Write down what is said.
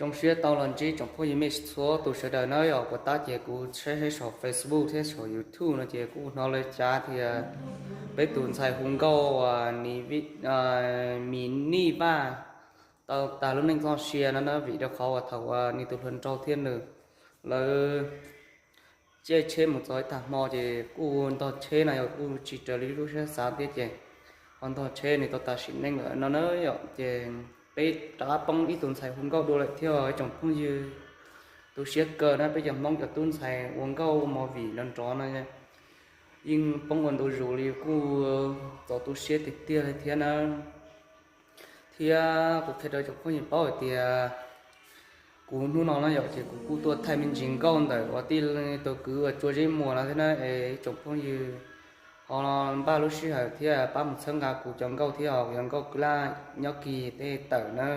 Zoo siab tau los ntsib tsoom phooj ywg mej txhua tus sawv daws na yom. Puas tab ces kuv saib saib saum Facebook thiab saum YouTube no ces kuj hnov lawv cav tias peb tus ntxhais hu nkauj Mis Nij Vaj tau tas lub neej txoj sia no na, vim rau qhov uas thaum uas nws tus hluas nraug thiab nws lawv caij tsheb mus txog ib tag hmo ces kuj ntog tsheb no yog kuj tsis raws li lub siab xav thiab ces ho ntog tsheb nws tau tas sim neej lawm no na yom. Ces peb rov qab poob ib tug ntxhais hu nkauj dua lawm thiab ib tsoom phooj ywg. Tu siab kawg na, peb cov Hmoob cov tub ntxhais ua nkauj ua movie nrov nrov no yeej poob ua ntu zus li, kuj txaus tu siab tiag tiag li thiab na. Thiab kuv qhia rau tsoom phooj ywg paub hais tias kuv hnub no na yom ces kuv kuj tuaj thaij me ntsis nkauj ntawm uas tij tus kwv uas Tsua Zeb Muas no thiab na, es tsoom phooj ywg ho npaj lub sij hawm thiab pab mus txhawb nqa kuv cov nkauj thiab os, kuv cov nkauj kwv laj nyob kis tej tawm na.